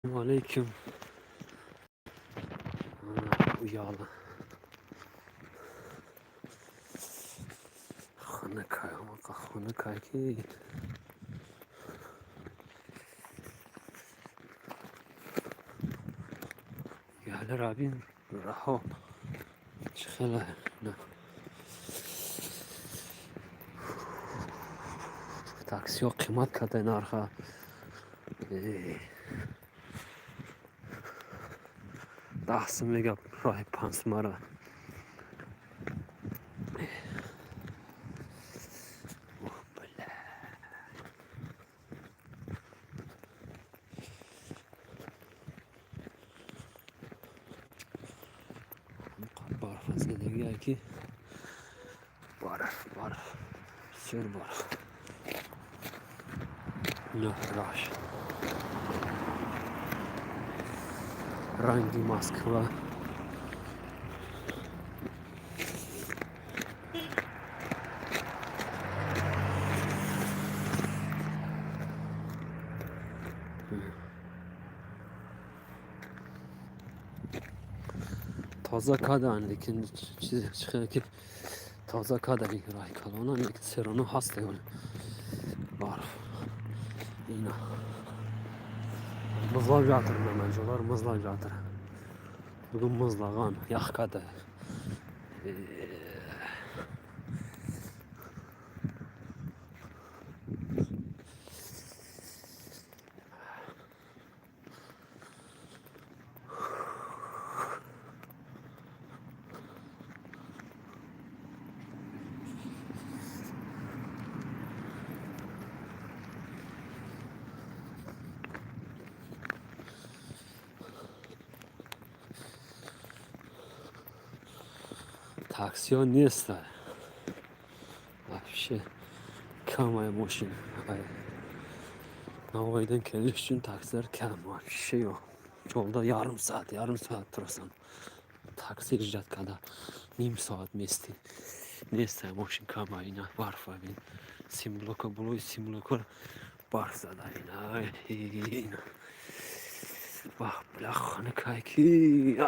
Alaykum. Uyali. Xonakay ki. Yali Rabin raho. Chiqila. Taksi yo'q, qimmat katta narxi. 10 mega роҳи панҷсумара. Бля. Barf zadagi barf, barf. Bisyor barf. Rash. Rangi Moskva. Toza kadan, lekin chiqaki toza kadan roy kalona, lekin serona hasta barf. Ina. Muzlab yotir manajolar, muzlab yotir. Bugun muzlagan, yaxqada. Taksiyo nesta. Вообще kam mashina. Navoiydan kelish uchun taksilar kam, вообще yo'q. Yo'lda yarim soat, yarim soat turasan. Taksi ждать kada nim soat mesti. Nesta mashina kam ina barf bin. Simloka buloy simloka barf zada ina. Ina. Vah бля xonakayki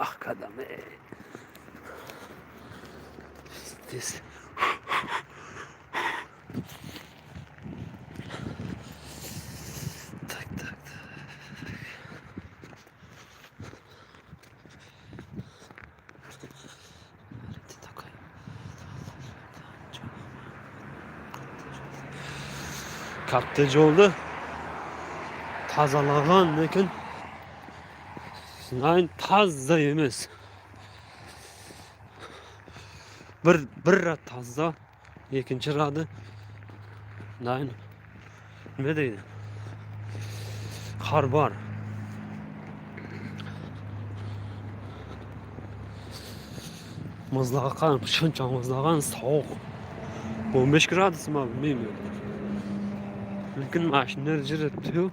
ah qadame. Здесь. Так, так, так. Katta yo'lni tozalagan, lekin toza emas. Bir rad toza, ikkinchi radi nima deydi? Qor bor. Muzlagan, shuncha muzlagan, sovuq. 15 gradusmi bilmayman. Lekin mashinalar jiratdi-yu.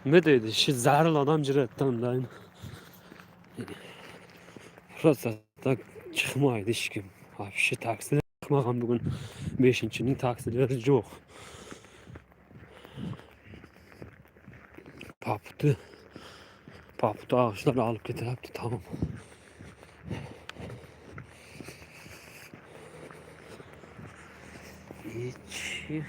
Nima deydi? Shu zaril odam jiratdi. Rosa так chiqmaydi hech kim. Вообще taksi chiqmagan bugun. 5-ning taksilari yo'q. Paputi paputi ağaçlar olib ketyapti, tamom. Ichi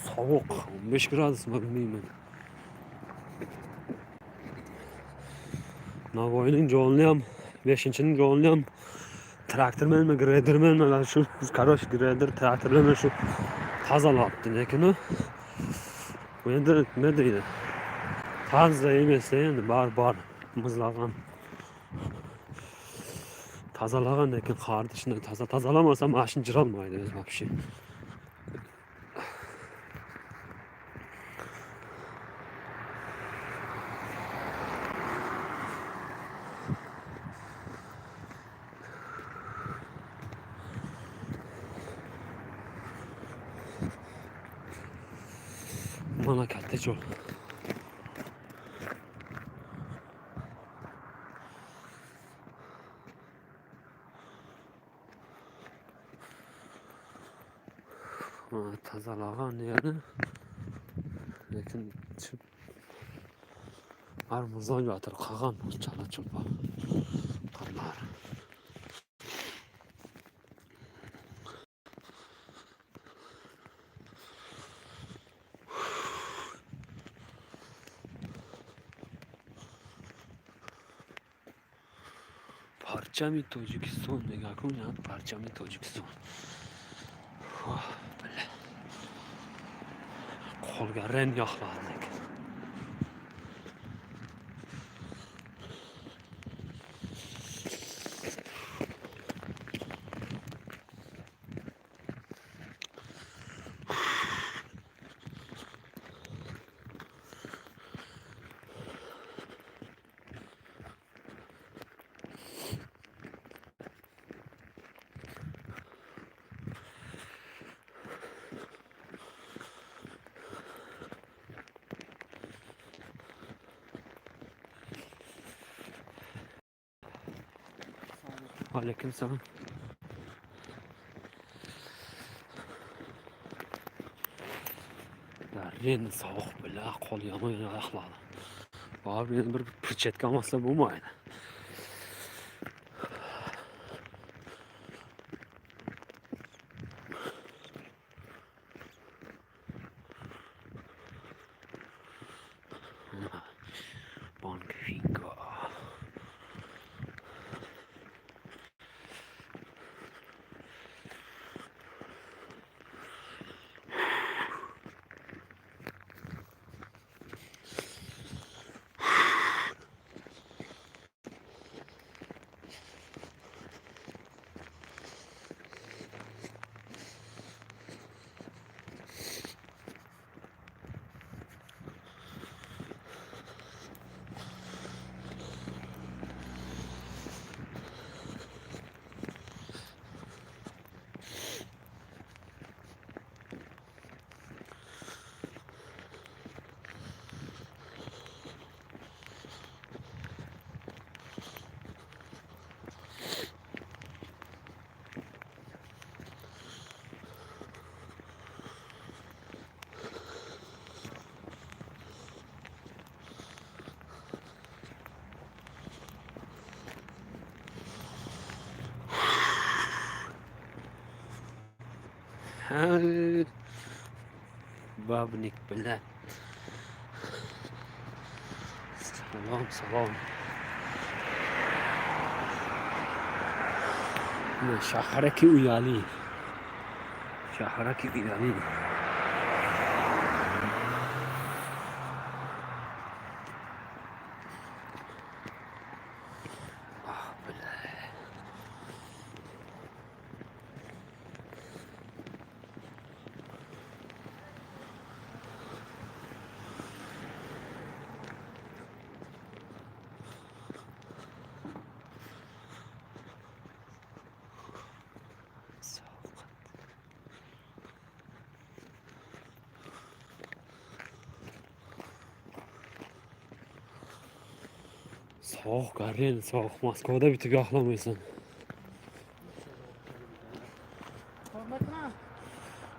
Sovuq 15 gradusmi bilmayman. Navoiyning yo'lini ham, 5-ning yo'lini ham traktormanmi, greydermanmi, shu, короче, greyder traktorlarmi shu tozalabdi, lekin u endi nima deydi? Toza emas endi bor bor muzlagan. Tozalagan, lekin qorni shunday toza tozalamasa mashina jirolmaydi o'zi вообще. Mana katta yo'l. Tozalagan yerini. Lekin har muzdan yotir qolgan bu chala chulpa qorlar. Parchami Tojikiston nega parchami Tojikiston. Qo'lga ren yoqladi lekin. Aleyküm selam. Ren sovuq bila qo'l yomon yoqladi. Baribir endi bir perchatka olmasa bo'lmaydi. Bank Fingo. Babnik bilan. Salom, salom. Shahraki Uyali. Shahraki Uyali. Ah, бля. Sovuq, garren sovuq. Moskvada bitib yoqlamaysan.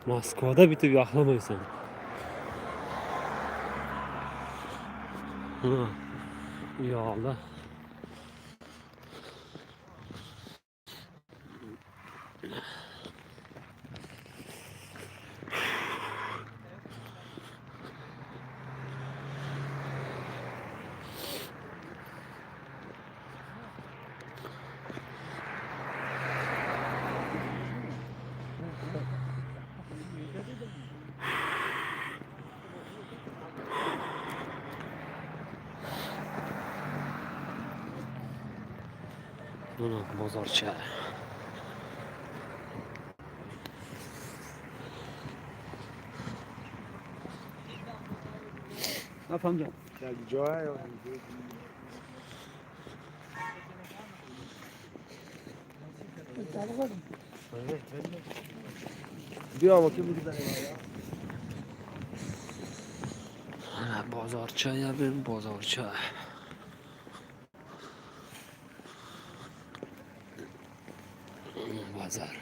Moskvada bitib yoqlamaysan. Ha, u yoqda. Mana bozorcha. نفهمدم. جای بیا با کی بگذاریم. Mana bozorcha, ya bir bozorcha. Bozor.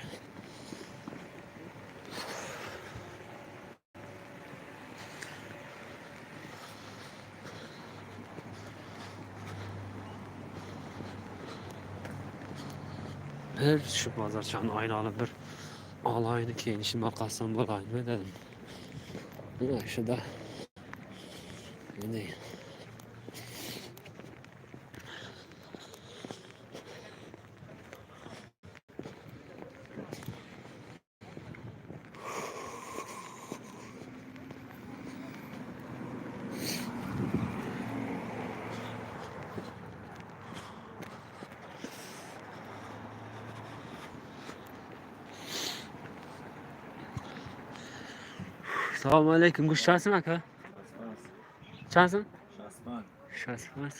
Bir shu bozorchani aylanib bir olayni, keyin ishimga qolsam bo'ladimi dedim. Mana shuda endi Assalomu alaykum. Go'sht chasin aka? Chasin? 65. 65.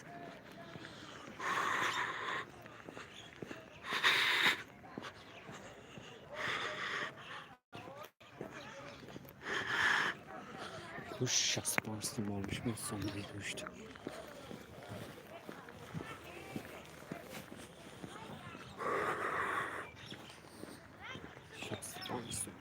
Go'sht 65 so'm 65 so'mlik go'sht. 65 so'm.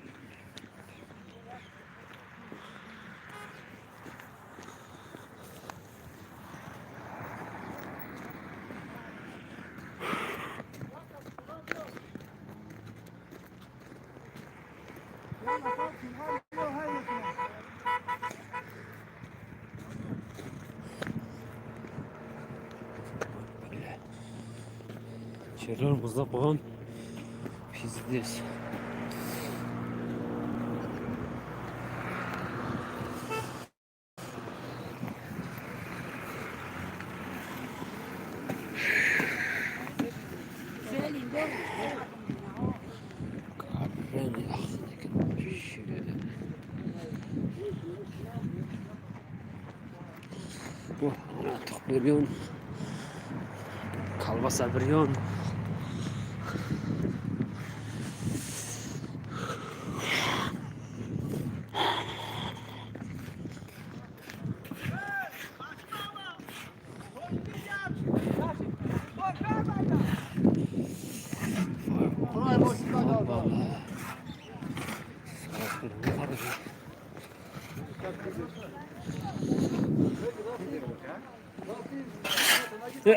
Sherlar muzlab qolgan. Пиздец. Qarang, lekin Bu tuq biryon, kolbasa biryon.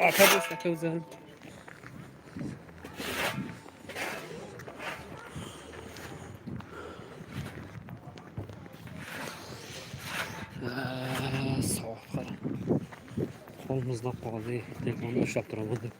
Aka do'st, aka o'zim. Soat qara. Qo'l muzlab qoldi. Telefonni ushlab turaman deb.